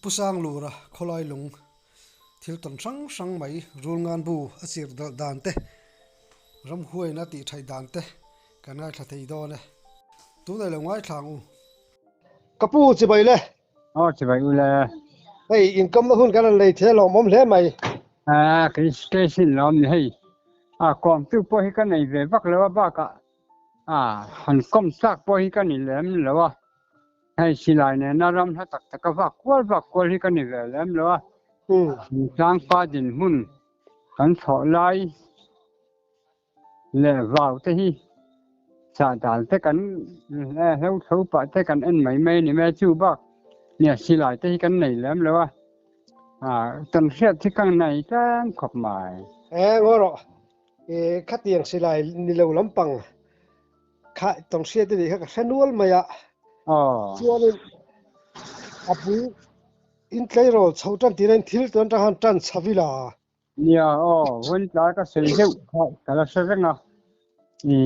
Pu Sanglura khawlai lung thil tawn hrang hrang mai rulngan bu a chirh dalh dan te, ramhuaina tih thaih dan te kan ngaithla thei dawn e. Tunah i lo ngaithla ang u. Ka pu chibai le. Aw chibai u le. Hei inkamna hun kan han lei thei a lawmawm hle mai. A kei station lawm ni hei. A kawmtu pawh hi ka nei ve vak lo a bakah a han kawm chak pawh hi ka ni lem lo a. Hei silai nena ram hla tak taka vak kual vak kual hi ka ni ve lem lo a. Tlangpa dinhmun kan thlawh lai leh vau te hi sahdal te kan hlo tho pah te kan en mai mai a ni mai a, chu bak nia silai te hi kan nei lem lo a, kan hriat hi ka nei tlem khawp mai. E ngaw rawh, i khatiang silai ni lo lampang kha tawng hriat a nih kha ka hre nual mai a, chuanin a bul in tleirawl chho tan tina in thil tawn atang khan tan chho ila. Nia aw, vawiin tlai ka sawi deuh kha ka la hre reng a, i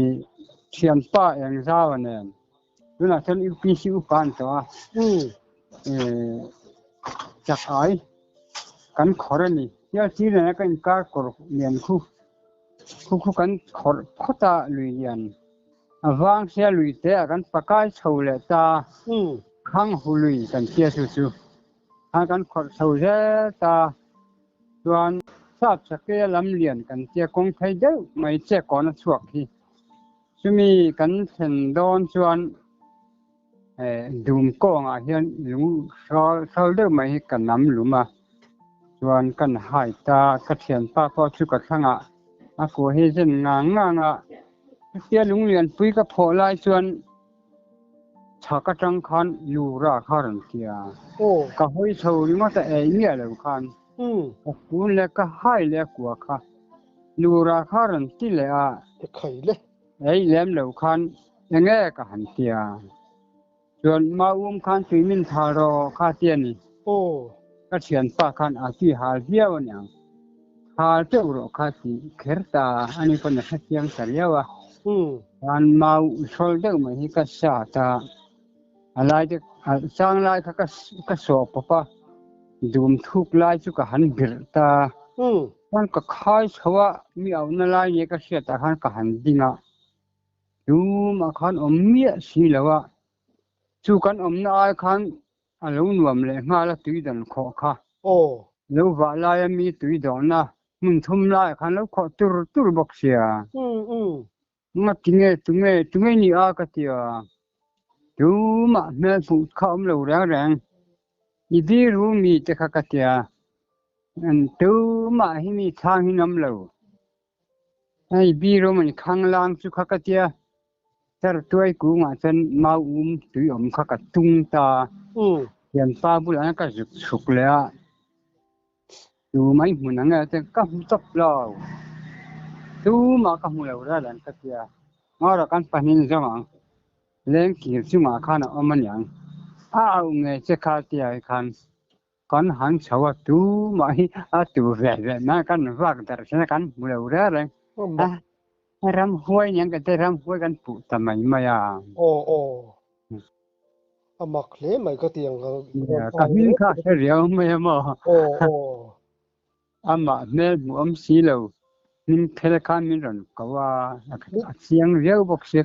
thianpa eng zau nen tunah chuan UPC upa an tawh a, i chak ai kan khawr a ni, hial sir nena ka inkar kawr lian khu khu khu kan khawrh phawt a lui lian a vang sia lui te ah kan pakai chho leh ta, khang hu lui kan tia chu chu khan kan khawrh chho zel ta. Chuan sap sakei a lam lian kan tia kawng phei deuh mai che kawn a chhuak hi. Chumi kan thlen dawn chuan dum kawngah hian lung hrawl hrawl deuh mai hi ka nam lum a. Chuan kan hai ta, ka thianpa pawh chu ka thlangah a kua hi zen ngang ngang a. Chutia lung lianpui ka phawh lai chuan Chhak atang khan Lura kha rawn ti a, ka hawi chho ringawt a ei miah lo khan ka kun leh ka hai leh a kua kha Lura kha rawn ti leh a, ei lem lo khan enge ka han ti a, chuan Maum khan tui min thal rawh kha ti a ni, ka thianpa khan a tui hal viau a niang, thal teuh rawh kha ti kher ta a ni pawn a hrechiang ta riau a. Chuan mau hrawl deuh mai hi ka sat a, a lai te a chang lai kha ka ka sawh pawp a, dum thuk lai chu ka han birh ta. Chuan ka khai chho a, mi auhna lai nge ka hriat ah khan ka han ding a, tumah khan awm miah si lo a, chu kan awmna ai khan a lo nuam leh nghal a tui dan khawh kha. Lo vah laia mi tui dawhna hmun thum laiah khan lo khawh tur tur bawk sia. Nga tinge tunge tunge ni a ka ti a. Tumah hmel hmuh kha awm lo reng reng. I biru mi te kha ka ti a. Tumah hi mi chhang hi an awm lo. Hei biru mawni khanglang chu kha ka ti a. Tartuai kungah chuan mau um tui awm kha ka tung ta. Thianpa bulah hian ka zuk chhuk leh a, tu mai hmun ang nge te ka hmu tawp lo. Tumah ka hmu lo ral ang ka ti a, ngarawh kan pahnih zawng ang leng kir chungah khan a awm aniang. A auh nge che kha tia hi khan Kan han chho a, tumah hi a tu ve ve mai a, kan vak darh thin a, kan hmu lo reng reng a, ramhuai nen kan te ramhuai kan puh ta mai mai a. Aw aw, a mak hle mai ka ti ang ka. Ka hming kha a hre riau mai a maw. Aw aw. Amah hmel hmuh awm si lo, hming phel khan min rawn ko a, a chiang riau bawk si.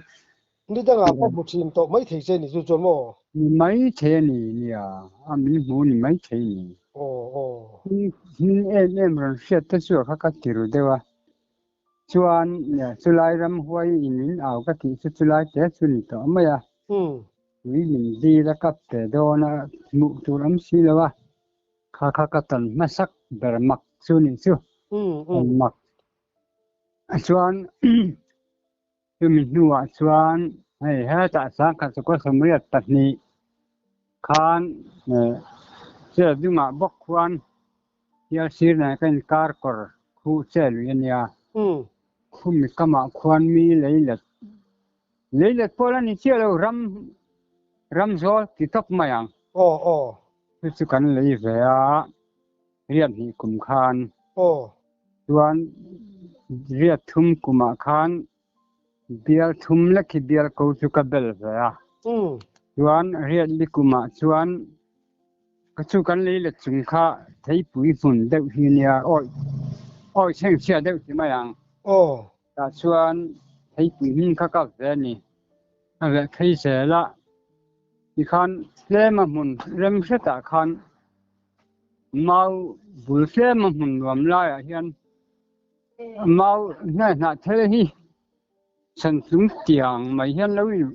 Ni dangah pawh hmu thin tawh mai thei che ni chu chuan maw? Ni mai thei a ni nia, a min hmu ni mai thei ni. Aw aw. Hming em em rawn hriat te chu a kha ka ti ru deuh a. Chuan chulai ramhuai in min au ka tih chu chulai te chu ni tawh mai a. Tui min dil a kap ve dawn a, hmuh tur awm si lo a. Kha kha ka tawn hmasak ber mak chu ni chu. Mak. Chuan Chumi hnuah chuan hei hetah sangkhat sakawr 82 khan chair dungah bawk khuan hial sir nen ka inkar kawr khuh che lui a nia. Khumi kamah khuan mi leilet leilet pawh la ni chiah lo ram ram zawl ti tawp mai ang. Chu chu kan lei ve a. Riat hnih kum khan chuan riat thum kumah khan bial thum lek hi bial ko chu ka bel ve a. Chuan riat li kumah chuan Ka chu kan lei let chung kha theipui hmun deuh hi nia awi awi chhengchhia deuh ti mai ang. Aw. Tah chuan theipui hmun kha ka ve a ni. A veh phei zel a, tikhan tlema hmun rem hretah khan mau bul tlema hmun nuam laiah hian mau hnai hnah thel hi Chhantlung tiang mai hian lo in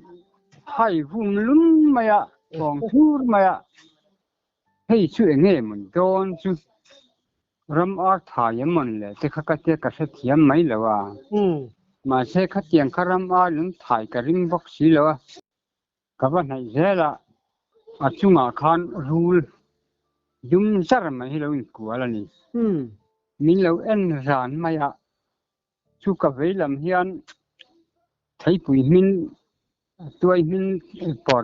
hai vum lum mai a, thawng thur mai a, hei chu eng nge mawn dawn chu ram ar thai em mawn le te kha ka tia ka hrethiam mai lo a, mahse khatiang kha ram ar in thai ka ring bawk si lo a. Ka va hnaih zel a, a chungah khan rul dum zar mai hi lo inkual a ni. Min lo en ran mai a, Chu ka vei lam hian theipui hmin tuai hmin pawr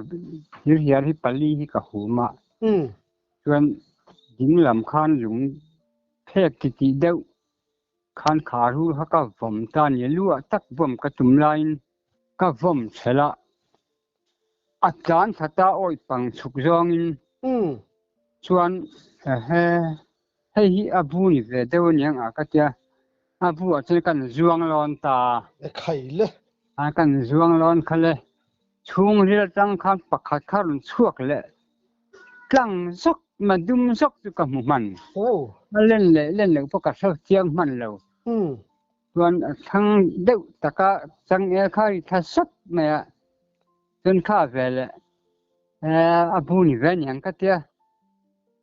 hir hiar hi pali hi ka hum a, chuan ding lam khan lung phek ti tih deuh khan khar hu kha ka vawm ta a ni. Luah tak vawm ka tum laiin ka vawm ṭhelh a, a tlan khat a awih pang chhuk zawngin chuan he Hei hi a bu ni ve deuh aniang a ka tia, a bu ah chuan kan zuang lawn ta. E khai le. A kan zuang lawn kha le, chhungril atang khan pakhat kha rawn chhuak leh tlang zawk ma dum zawk chu ka hmu hman. A len leh len loh pawh ka hre chiang hman lo. Chuan a thlang deuh taka changel kha ri tha sawt mai a, chuan kha ve leh a bu ni ve aniang ka tia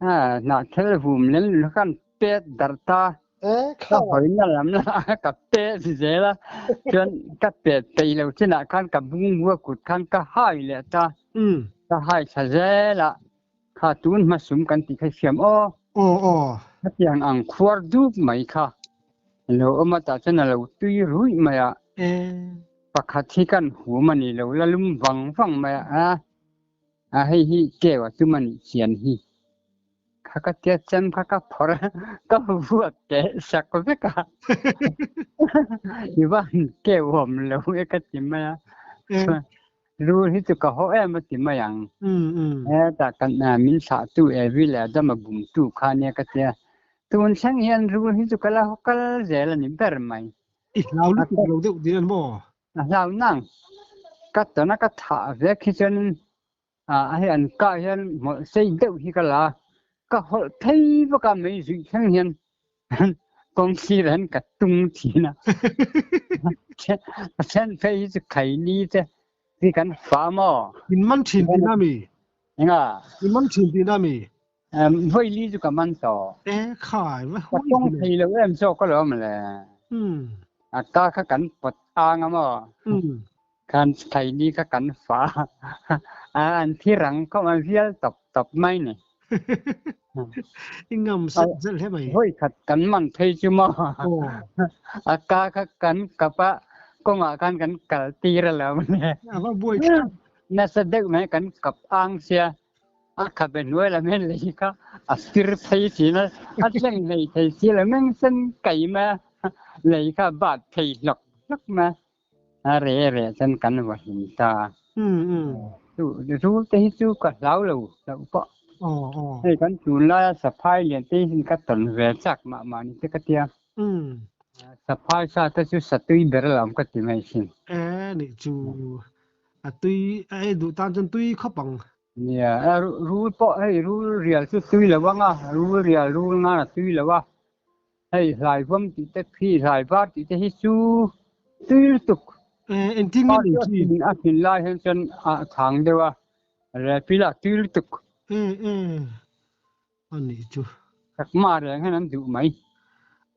hnah thel vum len lu khan pet darh ta ka hawi na lam la ka pet zel a chuan ka pet peih lo chinah khan ka bungbua kut khan ka hai leh ta ka hai thla zel a kha tun hmasum kan tih kha siam aw aw aw hetiang ang khuar dup mai kha lo awm a tah chuan a lo tui ruih mai a Pakhat hi kan hum a ni lo, la lum vang vang mai a, a hei hi keu a tum a nih chian hi. Kha ka tia chem kha ka phawrh a, ka vuak teh sak vek a, i van keu awm lo e ka ti mai a, chuan rul hi chu ka haw em a ti mai ang. Hetah kan min thlahtu Evi leh Adama bumtu kha nia ka tia, tun thleng hian rul hi chu ka la haw kal zel a ni ber mai. I hlau lutuk lo deuh din an maw? A hlau nang. Ka tana ka thah vek hi chuan a hei an kah hian hmawlh sei deuh hi ka la a, ka hawlh phei vak a mei zuih thleng hian kawng sir ah hian ka tung thin a. A then phei hi chu khaini te hi kan fa maw? In man thin tihna mi? Enga? In man thin tihna mi? Vawi li chu ka man tawh. E khai va hui. Ka tawng thei lo em zawk alawm le. A ka kha kan pawt ang a maw. Khan thei ni kha kan fa. A an thi rang khawp a vial tawp tawp mai ni. I ngam set zel hle mai. Vawi khat kan man phei chu maw. A ka kha kan kap a kawngah khan kan kal tir alawm le. A va buai thlak. Nasa deuh mai kan kap ang sia. A khabe hnuai lam hian lei kha a fir phei thin a, a tleng hlei thei si lo meng sen kai mai a, lei kha a bat phei hlawk hlawk mai a, a reh reh chuan kan va hlim ta. Chu rul te hi chu ka hlau lo hlauh pawh. Hei kan tunlaia saphai lian te hi ka tawn ve chak mah mah ni te ka tia. Saphai sa te chu satui ber a lo awm ka ti mai thin. E nih chu A tui a ei duh tan chuan tui khawp ang. Nia, a rul pawh hei rul rial chu tui lo ang a, rul rial rul ngan a tui lo a. Hei hlaivam tih te khi hlai var tih te hi chu tui lutuk. Eh, engtin nge ni chi? A thin lai hian chuan a thang deuh a, repil a tui lutuk. Eh, eh, a nih chu. Chakma reng hian an duh mai.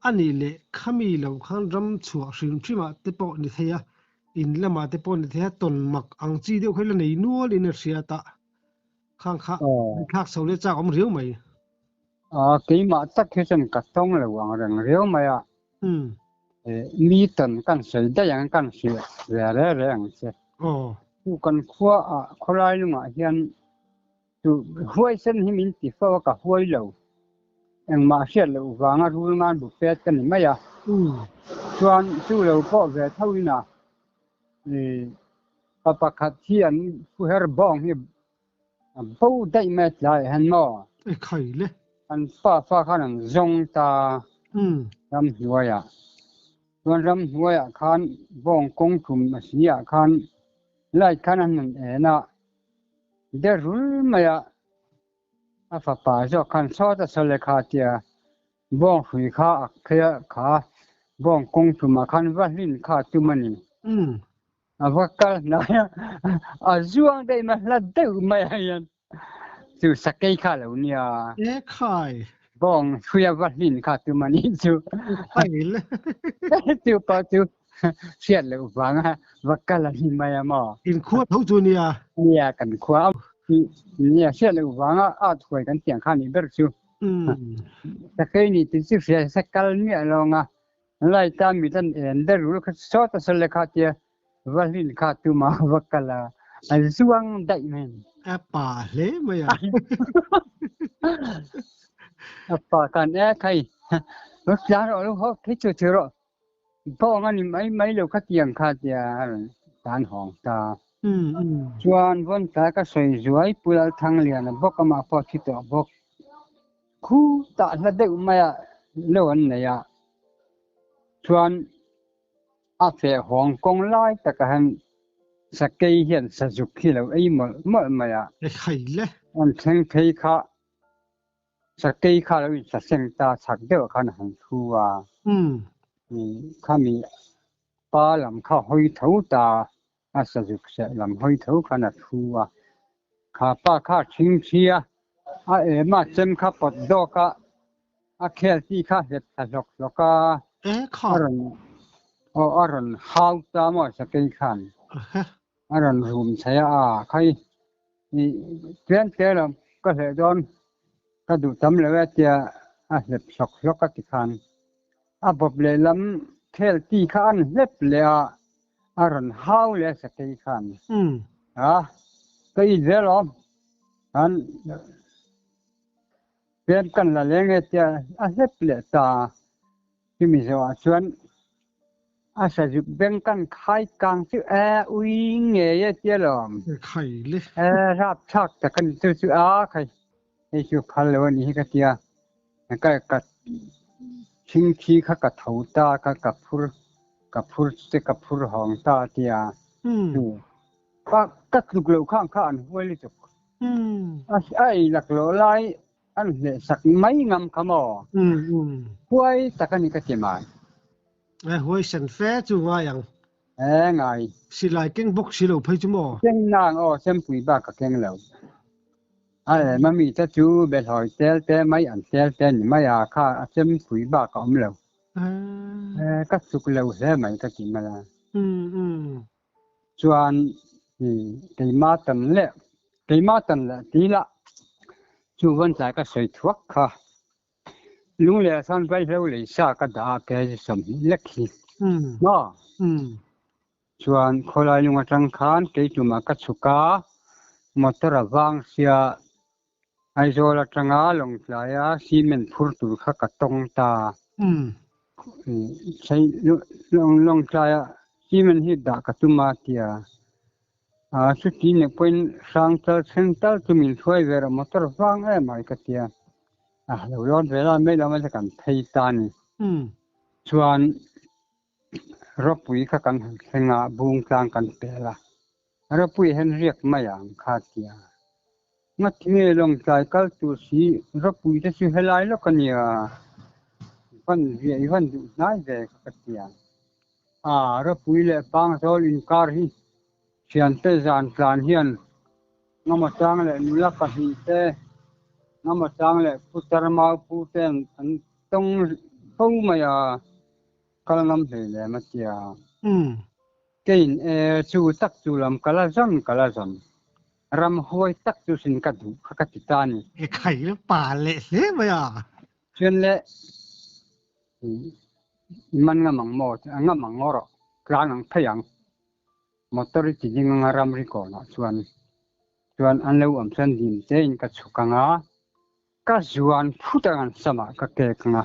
A nih leh khami lo khan ram chhuah hrim hrimah te pawh ni thei a, in lamah te pawh ni thei a, tawn mak ang chi deuh kha ila nei nual in a hriat a, khang kha thlak chho leh chak awm riau mai. A, keimah tak hi chuan ka tawng lo ang reng riau mai a. Mi tawn kan sawi daih ang kan hrilh ve reng reng ang che. Chu kan khua ah khawlai lungah hian Chu huaisen hi min ti fo a, ka huai lo. Engmah hriat loh vanga rul ngan bu pet ka ni mai a. Chuan chu lo pawh ve tho in a, pa pakhat hi an phuher bawng hi a bo daih mai a tlaiah hian maw? E khai le. An pa fa khan an zawng ta ramhnuaiah. Chuan ramhnuaiah khan bawng kawng tum a si ah khan light khan an han en a, de rul mai a, a fapa zawk khan sawta saw lekha tia bawng hrui kha ak phei a kha bawng kawng tumah khan va hlin kha tum a ni. A va kal hnai a, a zuang daih mai, hla deuh mai ah hian chu sakei kha a lo nia. E khai. Bawng hruia va hlin kha tum a nih chu. Khai le. Chu pawh chu hriat loh vanga va kal a ni mai a maw. Inkhua tho chu nia. Nia kan khua nia hriat loh vanga at huai kan tiang kha nih ber chu. Sakei nih ti chu hria se kal miah lo anga Lai ta mit an en der rul kha sawt a sal le kha tia va hlin kha tuma va kal a a zuang daih mai. A pa hle mai a. A pa kan e khai va tlan rawh lo ho phei chu chu rawh bawng ani mai mai lo kha tiang kha tia a rawn tan hawng ta. Chuan vawn tlai ka sawi zuai Pu Lalthangliana bawk amah pawh thi tawh bawk. Khu tah hla deuh mai a lo an nei a, chuan a feh hawng kawng lai takah hian sakei hian sazuk hi lo ei mawlh mawlh mai a. An thleng phei kha sakei kha lo insaseng ta chak deuh ah khan a han thu a, khami pa lam kha hawi tho ta a sazuk seh lam hawi tho khan a thu a, kha pa kha a thingthi a, a em a chem kha pawt dawk a, a khel chi kha hlep thla hlawk hlawk a, a rawn aw a rawn hau ta maw sakei khan a rawn rum chei a, a khai i tlem te lo ka hleh dawn ka duh tam lo e tia a hlep hlawk hlawk a ti khan A bawp lehlam khel ti kha an hlep leh a, a rawn hau leh a sakei khan. A, ka it zel awm. An pem kan la leng e tia a hlep leh ta. Chumi zawhah chuan a sazuk beng kan khai kang chu e ui ngei e tia lawm. Khai le. E rapthlak tak a ni chu chu a khai. Hei chu phal lo a nih hi ka tia. Ka ka thingthi kha ka tho ta kha ka phur ka phur te ka phur hawng ta a tia. Ka ka tluk loh khang kha an huai lutuk. A a ei laklawh lai an hleh sak mai ngam kha maw. Huai tak a ni ka ti mai. Huai sen fe chu ngai ang. E ngai. Silai keng bawk si lo phei chu maw? Keng nang aw sempui bak ka keng lo. A em a mi te chu belhawi tel te mai an tel te ni mai a kha a sempui bak a awm lo. E ka chuk lo hle mai ka ti mai a. Chuan keima tan leh keima tan leh ti la chu vawn tlai ka sawi thuak kha. Lungleh ah chuan vaihlo lei sa ka dah a kg 20 lek hi maw? Chuan khawlai lung atang khan keitumah ka chhuk a, motor a vang sia Aizawl atanga Lawngtlaia cement phur tur kha ka tawng ta. Lawngtlaia cement hi dah ka tum a tia. Chuti nek pawhin Hrangchal thleng tal chu min hruai ve rawh motor vang em ai ka tia. A lo lawn ve la mai lo mai kan phei ta ni. Chuan ropui kha kan han thleng a, bung tlang kan pel a. Ropui hian riak mai ang kha tia. Ngatinge Lawngtlai kal tur si ropui te chu helai lawk a nia. Van riah i van duh hnai ve kha ka tia. A ropui leh Pangzawl inkar hi thiante zan tlan hian Ngama chang leh nula pahnih te, Ngama chang leh Putar Maupu te an tawng fo mai a, kal ngam hlei lem a tia. Keiin e chu tak chu lam ka la zawn ka la zawn. Ram huai tak chu sin ka duh kha ka ti ta a ni. E khai la pa leh hle mai a. Chuan le i man ngam ang maw? Ngam ang ngaw rawh, tlan ang phei ang. Motor i ti ding anga ramri kawnah chuan chuan an lo awm chuan dim tein ka chhuk anga ka zuan phut anga an samah ka kek anga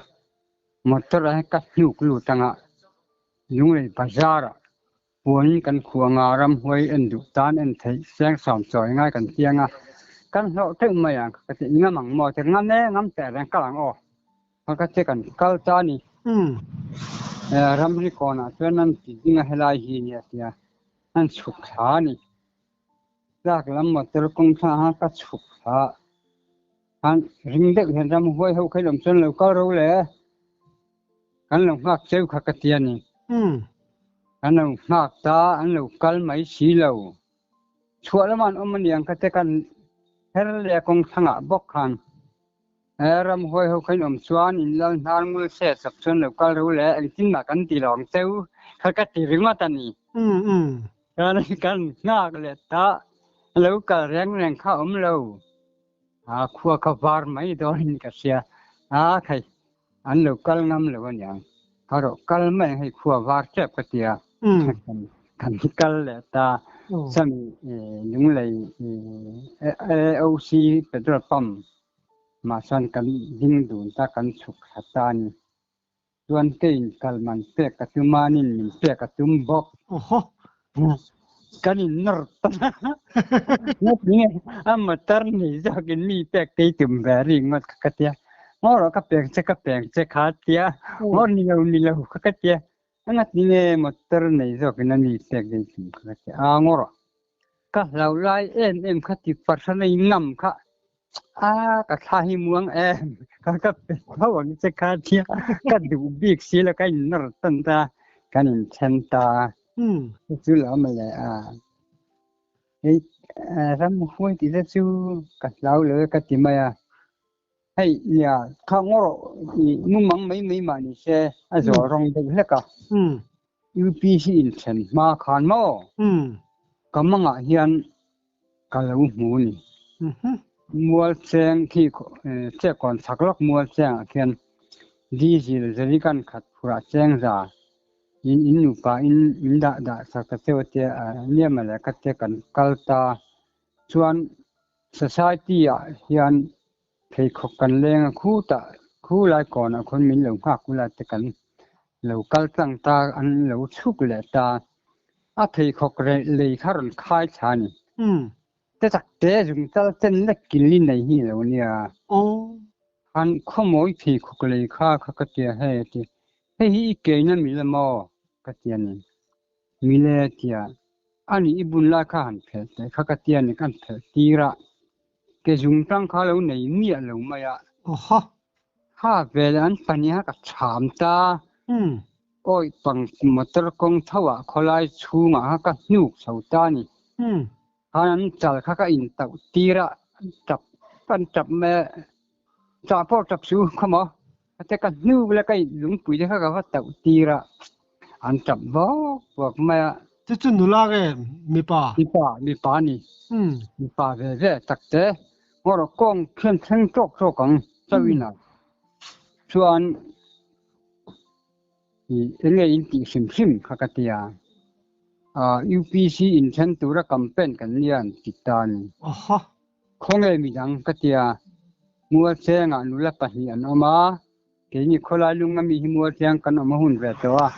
motor ah hian ka hnuk lut anga Lunglei bazar ah puanin kan khuh anga ramhuai en duh tan en theih seng sawm chawi ngai kan ti anga. Kan hlawh teuh mai ang ka ti ngam ang maw ti ngam e ngam teh reng kal ang aw ka ka ti kan kal ta ni. Ramri kawnah chuan an ti ding a helai hi nia tia an chhuk thla a ni. Tlak lam motor kawng thla khan ka chhuk thla khan ring deuh hian ramhuai ho kha ilawm chuan lo kal ro le kan lo nghak cheu kha ka ti a ni. Kan lo nghak ta an lo kal mai si lo. Chhuah lamah an awm a niang kha te kan her leh kawng thlangah bawk khan he ramhuai ho kha in awm chuan in lal hnar ngul se sak chuan lo kal ro le engtin mah kan ti lo ang cheu kha ka ti ringawt a ni. Kan kan nghak leh ta lo kal reng reng kha awm lo. A khua kha var mai dawnin ka hria. A khai an lo kal ngam lo aniang. Ka rawh kal mai ang hei khua var tep ka tia. Kan kal leh ta. Sami Lunglei AOC petrol pump mah chuan kan ding dun ta kan chhuk thla ta a ni. Chuan keiin kal man pek ka tum a, anin min pek a tum bawk. Kan in nawr ta ngawt nge a motor nei zawkin mi pek tei tum ve ringawt kha ka tia. Ngaw rawh ka peng che ka peng che kha tia ngaw ni lo ni lo kha ka tia. A ngati nge motor nei zawkin a mi pek dei tum kha ka tia. A ngaw rawh ka hlau lai em em kha ti parhran a in ngam kha A ka thla hi muang em ka ka pe tho ang che kha tia ka duh bik si lo ka in nawr tan ta kan in then ta chu lo ma le a hei ram huai ti te chu ka hlau lo ka ti mai a hei nia kha ngawr i mumang mai mai mah ni se a zawh rawng deuh hlek a UPC in then hma khan maw ka mangah hian Ka lo hmu ni. Mualcheng khi chekawn chak lawk Mualchengah khian diesel jerrycan khat phurah cheng za in in nupa in min dah dah sak ta cheu te nia mawle ka te kan kal ta chuan society ah hian pheikhawk kan leng a khu tah khu lai kawnah khawn min lo nghak ula te kan lo kal tlang ta an lo chhuk leh ta a pheikhawk reh lei kha rawn khai thla a ni. Te tak te zung chal chen lek kil i nei hi lo nia. Khan khawmawi pheikhawk lei kha kha ka tia hei a ti. Hei hi i keina mi la maw? Ka ti a ni. Mile tia a ni i bun lai kha han phelh teh kha ka tia ni kan phelh tir a. Ke zung tang kha lo nei miah lo mai a. Kha vel an pahnih a ka cham ta. Awi pang motor kawng tho ah khawlai chhungah kha ka hnuk chho ta a ni. Khan an chal kha ka in tauh tir a, an tap an tap mai a, chah pawh tap suh kha maw, ate ka hnuk la ka in lungpui te kha ka va tauh tir a, an tap vawk vawk mai a. Chu chu nula nge mipa? Mipa, mipa a ni. Mipa ve ve tak te, ngaw rawh kawng khian thleng tawk tawk ang chauhin a. Chuan Eng nge in tih hrim hrim kha ka ti a, UPC inthen tura campaign kan nia an ti ta a ni. Khawnge midang ka ti a, Mualchengah nula pahnih an awm a, keini khawlai lunga mi hi Mualcheng kan awm a hun ve tawh a,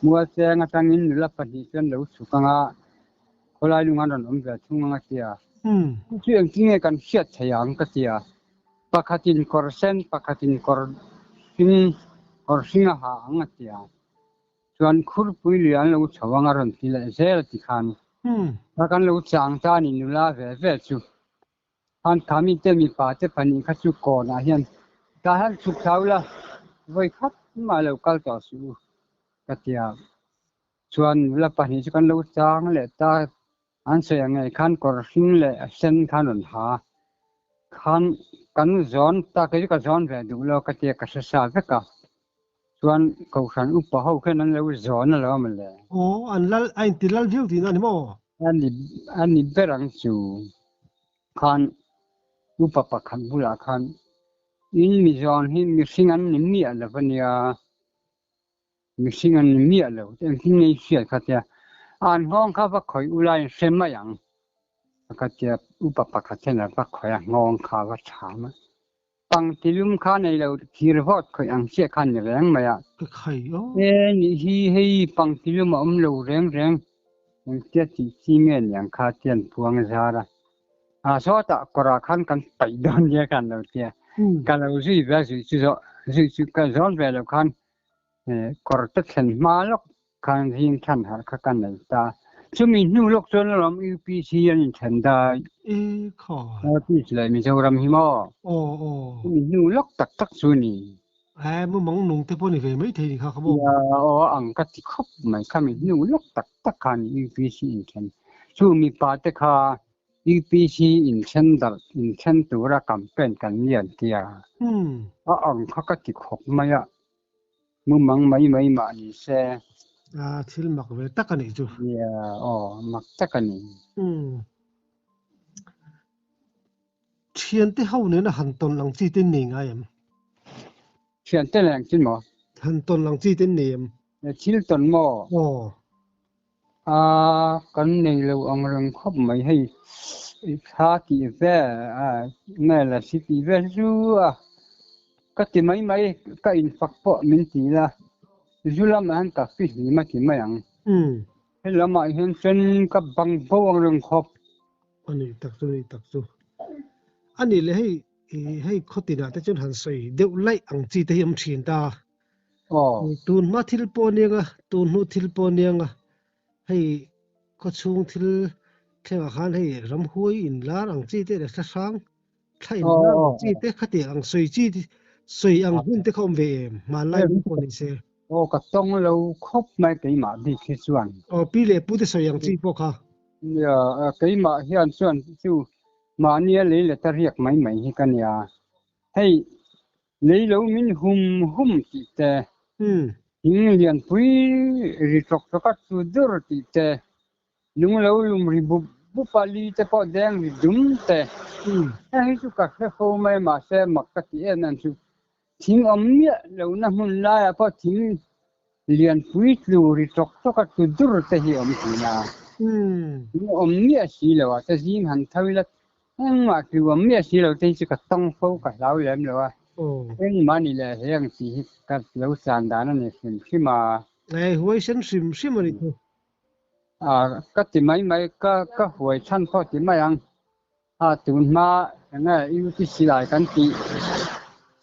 Mualcheng atangin nula pahnih chu an lo chhuk ang a, khawlai lung an rawn awm ve thung ang a ti a. Chu engtin nge kan hriat thei ang ka ti a. Pakhatin kawr sen, pakhatin kawr hring, kawr hring a ha ang a ti a. Chuan khurpui lui an lo chho ang a rawn ti leh zel a ti khan. Kha kan lo chang ta a ni nula ve ve chu. Khan Khami te mipa te pahnih kha chu kawnah hian tah hian chhuk thlau la, vawi khat mah lo kal tawh suh u ka ti a. Chuan nula pahnih chu kan lo chang leh ta. An sawi ang ngei khan kawr hring leh a sen khan rawn ha khan kan zawn ta kei chu ka zawn ve duh lo ka tia ka hre sa vek a chuan kohhran upa ho khian an lo zawn a lo a mawle. Aw an lal a inti lal viau tihna a ni maw? A ni a ni ber ang chu khan upa pakhat bulah khan in mi zawn hi mihring an ni miah lo a nia. Mihring an ni miah lo, engtin nge i hriat kha tia, an nghawng kha va khawih ula in hre mai ang ka tia, upa pakhat hian a va khawih a, nghawng kha a va cham a, pangtilum kha nei lo thir vawt khawih ang chiah kha a ni reng mai a. Ka khai aw. E nih hi hei pangtilum a awm lo reng reng, engtia tih chi nge ni ang kha tia an puang zar a. A sawtah kawrah khan kan paih dawn nia kan lo tia. Ka lo zui ve a, zui chu zawh zui chu ka zawn ve lo khan kawr te thlen hma lawk khan zing than harh kha ka nei ta. Chumi hnu lawk chuan alawm UPC an inthen dai. E kha. North East leh Mizoram hi maw? Aw aw. Chumi hnu lawk tak tak chu ni. Ae mumang nung te pawh ni ve mai thei ni kha kha maw? Nia aw ang ka ti khawp mai khami hnu lawk tak tak khan UPC inthen. Chu mipa te kha UPC inthen darh inthen tura campaign kan lian tia. A ang kha ka ti khawp mai a. Mumang mai mai mah ni se. A thil mak ve tak a nih chu. Nia aw mak tak a ni. Thiante ho nena han tawn lang chi te nei ngai em? Thiante leng chin maw? Han tawn lang chi te nei em? Thil tawn maw? Aw. A kan nei lo ang reng khawp mai hei thla tih ve nge la si tih ve chu a ka ti mai mai ka infak pawh min ti la zu lamah hian ka fihlim a ti mai ang. He lamah hian chuan ka bang bo ang reng khawp. A nih tak chu, a nih tak chu. A nih leh hei hei khawtinah te chuan han sawi deuh laih ang chi te hi awm thin ta. Tun hma thil pawh aniang a, tun hnu thil pawh aniang a, hei khawchhung thil thlengah khan hei ramhuai inlar ang chi te leh thla hrang thla inlar ang chi te khatiang ang sawi chi sawi ang hun te kha awm ve em? Hmanlai hun pawh ni se. Aw ka tawng lo khawp mai keimah bik hi chuan. Aw pi leh pu te sawi ang chi pawh kha. Nia, keimah hian chuan chu mahnia lei leh ta riak mai mai hi ka nia. Hei lei lo min hum hum tih te, thing lianpui ri tawk tawk a chu dur tih te, lung lo lum ri bup bup a li te pawh deng ri dum te. Heng hi chu ka hre fo mai mahse mak ka ti em em chu. Thing awm miah lohna hmun laiah pawh thing Lianpui tlu ri tawk tawk a tlu dur te hi awm thin a. Tlu awm miah si lo a, ta zing han tho ila engmah tlu awm miah si lo te hi chu ka tawng fo ka hlau lem lo a. Engmah ni leh heng tih hi ka lo chan dan a ni hrim hrim a. Ei huai sen hrim hrim a ni chu. A ka ti mai mai ka ka huai chhan pawh ti mai ang. A tun hma enge UTC lai kan tih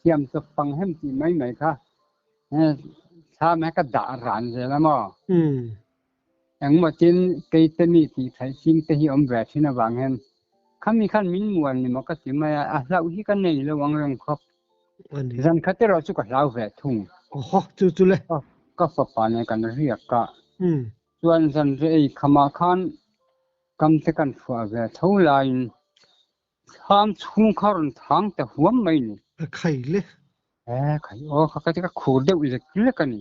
thiam chawp pang hem tih mai mai kha thlam he ka dah ran zel a maw? Engmaw tin keite mi tih theih ching te hi awm ve thin avang hian khami khan min muan ni maw ka ti mai a, a hlauh hi ka nei lo ang reng khawp. Zan khat erawh chu ka hlau ve thung. Awhaw chu chu le. Ka fapa nen kan riak a, chuan zan rei khamah khan Kam te kan hruah ve tho laiin thlam chhung kha rawn thang ta huam mai ni. A khai le. E khai aw kha ka ti ka khur deuh lek lek a ni.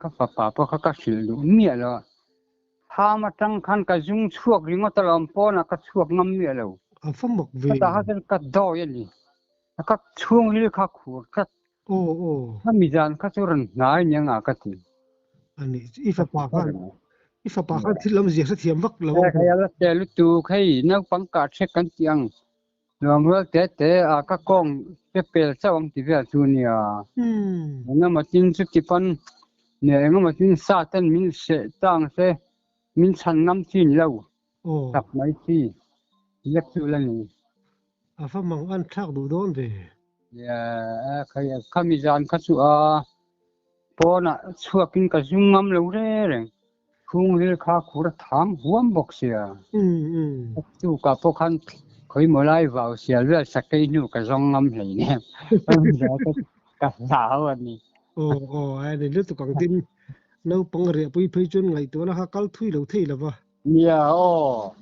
Ka fapa pawh kha ka hrilh duh miah lo a. Thlam atang khan ka zung chhuak ringawt alawm pawnah ka chhuak ngam miah lo. A va mak ve. Ka tah kha ka dawi a ni. Ka chhungril kha khur tlat. Aw aw. Ka mizan kha chu rawn hnai nia nga ka ti. Ani i fapa khan i fapa khan thil awmzia hrethiam vak lo ang. Hei ala te lutuk hei naupang kah hrek kan tih ang nuam rual te te a ka kawng te pel chauh ang ti vel chu nia. Engemaw tin chu ti pawn nia engemaw tin sa ten min seh tang se min chhan ngam chi ni lo. Tak mai chi lek chu la ni. A va mang an thlak duh dawn ve. Khami zan kha chu a pawnah chhuakin ka zum ngam lo reng reng. Chhungril kha khur a thang huam bawk sia. Tukah pawh khan khawimaw lai vau sial vel sakei hnu ka zawng ngam hleinem. Ka hlau a ni. Aw aw a ni lutuk ang tin naupang riahpui phei chuan ngaihtuahna kha kal thui lo thei lo va. Nia aw,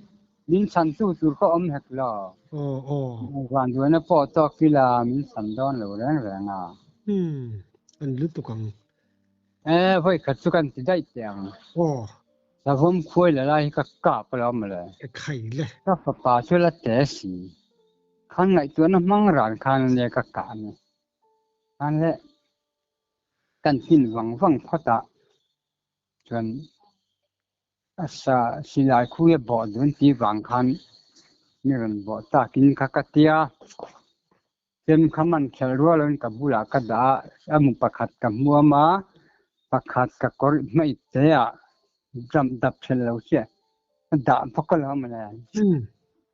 min chhan tu tur kha awm hek lo. Aw aw. Vanduaina pawh tawk ila min chhan dawn lo reng reng a. Umm, an lutuk ang. E, vawi khat chu kan ti daih teh ang. Aw. Savawm khuai la lai hi ka kap alawm mawle. E khai le. Ka fapa chu la te si. Khan ngaihtuahna hmang ran khan ania ka kah ni. Khan le kan tin vang vang phawt ah chuan A sa silai khui a bawh dun tih vang khan mi rawn bawh takin kha ka tia. Chem kha man khelh rual loin ka bulah ka dah a, a mu pakhat ka hmuam a, pakhat ka kawr hmaih te ah dam dap ṭhelh lo chiah a dah bawk alawm mawle.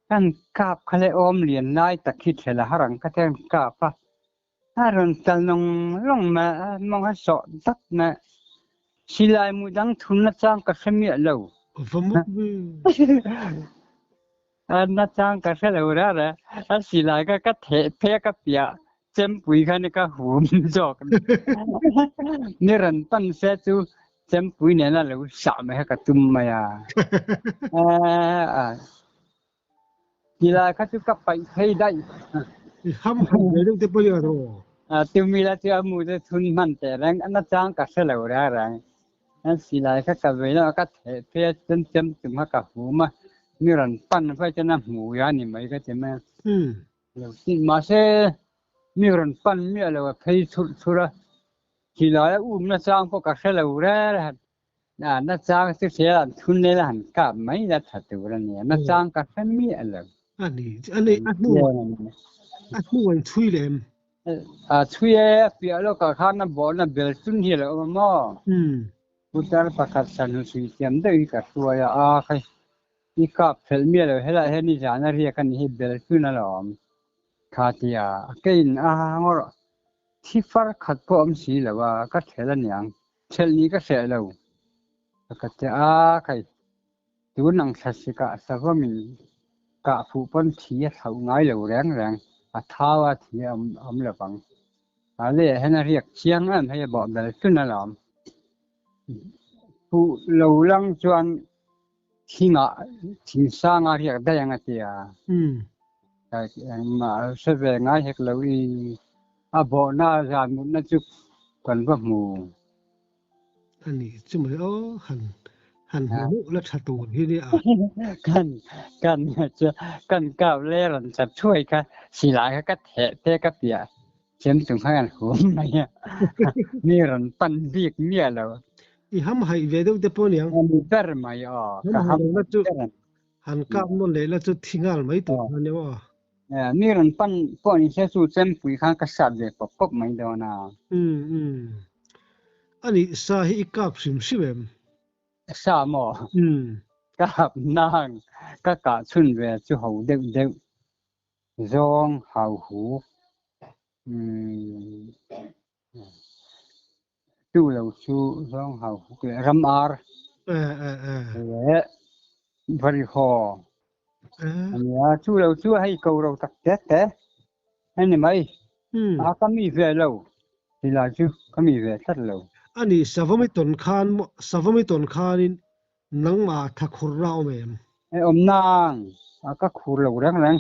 Kan kap kha le awm lian lai tak hi thel a har ang ka ti a kan kap a. A rawn kal nawng lawng mai a, mawng a sawh dak mai. Silai mu dang thun na chang ka hre miah lo. Va mut ve. Na chang ka hre lo rah rah. A silai kha ka theh phei a ka piah chempui khan ka hum zawk. Ni rawn pan se chu chempui nena lo sah mai kha ka tum mai a. Silai kha chu ka paih phei daih. I ham ham ve deuh te pawh hi a ro. Tumi la chu a mu chu thun hman teh reng a nachang ka hre lo reng reng. Silai kha ka vei lamah ka theh phei a chuan chem tum kha ka hum a, mi rawn pan phei chuan a hmui a ni mai ka ti mai a. Lo ti mahse mi rawn pan miah lo a phei churh churh a, silai a um nachang pawh ka hre lo reng reng. Nachang chu hria an thun nel a han kap mai la tha tur a nia. Nachang ka hre miah lo. A ni, a ni, a hnu a hnu an chhui lem. A chhui e, a piah lawkah khan a bawhna bel chun hi a lo awm a maw? Putar pakhat sanhu chhui thiam deuh hi ka hruai a, a khai i kap phelh miah lo helaiah hian nizan a riak a ni hi bel chun a lo awm. Kha tia a kein a ngawrh thi far khat pawh a awm si lo a, ka thelh a niang. Thelh ni ka hreh lo. Ka ti a, khai tun ang thlasik ah savamin kah fuh pawn thi a thlauh ngai lo reng reng, a thau a thi a awm lo vang. A leh ah hian a riak chiang em hei a bawh bel tun alawm. Fuh lo lang chuan thingah thingsang a riak daih ang a ti a. Engmah hre ve ngai hek lo i a bawhna zan mutna chu kan va hmu. A ni chu mai aw han han hmu hmuh la tha tur hi nia. Kan kan chu kan kap le rawn chat thuai kha silai kha ka theh te ka piah chem chung khan kan hum mai a. Mi rawn pan bik miah lo. I ham haih ve deuh te pawh niang. A ni ber mai aw. Ka ham haih la chu han kap nawn leh la chu thi nghal mai tur kha nia aw. Mi rawn pan pawh ni se chu chempui khan ka sat ve pawp pawp mai dawn a. Um um. A nih sa hi i kap hrim hrim em? Sa maw? Kap nang ka kah chhun ve chu ho deuh deuh. Zawng hau huk. Um Chu lo chu zawng hau huk leh ram ar. Leh varihaw. Ania chu lo chu hei ko ro tak te te. Hei ni mai. A ka mi ve lo. Silai chu ka mi ve tlat lo. Ani savawm i tawn khan savawm i tawn khanin nangmah tha khurna awm em? E awm nang. A ka khur lo reng reng.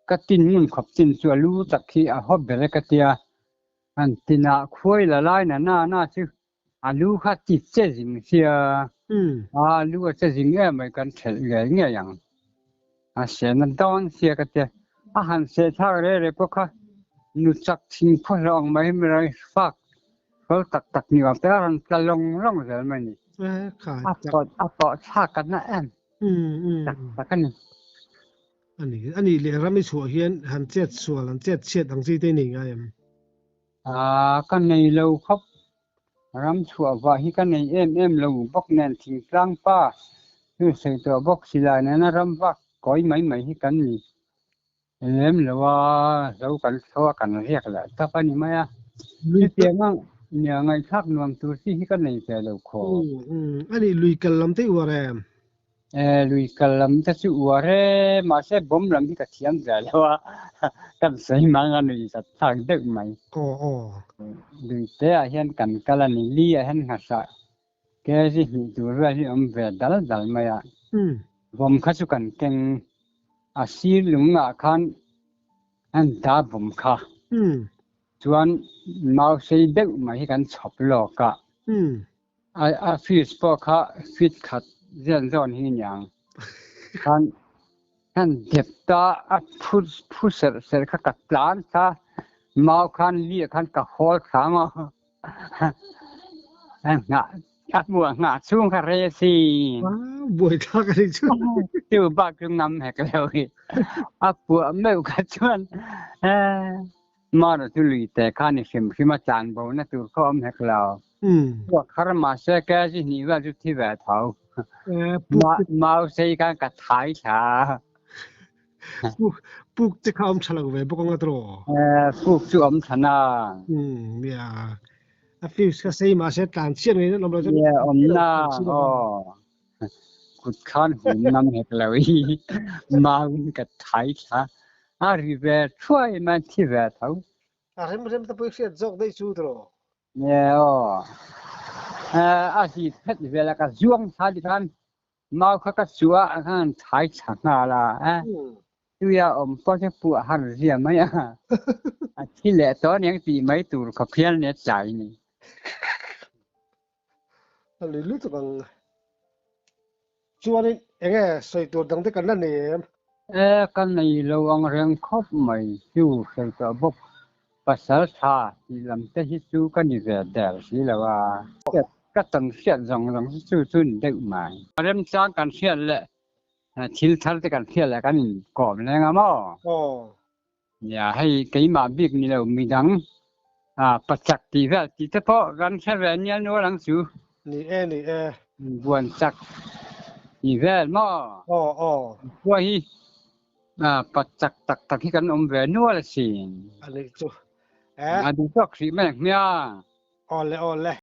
Ka tin ngun khawp chin chu a lu tak hi a hawp ber e ka tia. An tinah khuai la lai na na na chu a lu kha ti che zing sia. A lu a che zing em mai kan thelh ngei ngei ang. A se na dawn sia ka tia. A han se thlak re re pawh kha nu chak thing phaw hlawh ang mai mi rai fak fel tak tak ni awm te a rawn tla lawng lawng zel mai ni. A tawh a tawh thlak ka na em. Tak tak a ni. Ani ani leh ram i chhuah hian han chet sual han chet chhiat ang chi te i nei ngai em? Aa ka nei lo khawp. Ram chhuah vah hi ka nei em em lo bawk nen thingtlang pa chu sawi tawh bawk silai nena ram vak kawi mai mai hi kan ni lem lo a, zo kan tho a kan riak leh tak a ni mai a. Chutiang ang nia ngaihthlak nuam tur chi hi ka nei ve lo khawp. Ani lui kal lam te uar em? Lui kal lam te chu uar e, mahse bawm lam hi ka thiam ve lo a, kan sawi mang a nui zat thlak deuh mai. Lui te ah hian kan kal a ni, li ah hian nghasah kg hnih tur vel hi awm ve dal dal mai a, bawm kha chu kan keng a sir lung ah khan an dah bawm kha chuan mau sei deuh mai hi kan chhawp lawk a. A fish pawh kha feet khat vel zawn hi niang. Khan khan dep ta a phu phu serh serh kha ka tlan kha mau khan li ah khan ka hawl hram a. Ngah a hmuh ngah chhung kha re si. Buai thlak a ni chu. Chu bak chu ngam hek lo hi. A puah meuh kha chuan Mara chu lui te kha ni hrim hrim a tlan bo na tur kha awm hek lo. Puak har mahse ke chi hnih vel chu thi ve tho. Mau sei khan ka thai thla. Puk puk te kha awm tha lo ve bawk anga tiraw? Eh, puk chu awm tha na. Um, nia. A fuse kha sei mahse tlan chiah ngei nan awm lo chuan Nia, awm na. Aw. Kut khan hum ngam hek lo i maun ka thai thla. A ri ve thuai mai thi ve tho. A rem rem te pawh i hriat zawk daih chu tiraw? Nia aw. A hi phet vel a ka zuang thla ti khan mau kha ka suah a khan thai thla nghal a. Tuia awm pawh chu puah har zia mai a. A thi leh tawh aniang tih mai tur khawp hian nia tlai ni. A lui lutuk ang. Chuanin enge sawi tur dang te kan la nei em? E, ka nei lo ang reng khawp mai chu sawi tawh bawk. Pasal tha tih lam te hi chu ka ni ve der si lo a. Ka tawn hriat zawng zawng hi chu chu ni deuh mai. Remchang kan hriat leh thil thar te kan hriat leh kan inkawm leng a maw? Aw. Nia, hei keimah bik ni lo midang pachak tih vel tih te pawh kan hre ve nial nual ang chu. Ni e, ni e. Buan chak tih vel maw? Aw, aw. Khua hi pachak tak tak hi kan awm ve nual asin. A nih chu. Eh. A duh tawk hrih mai ang hmia. Aw le, aw le.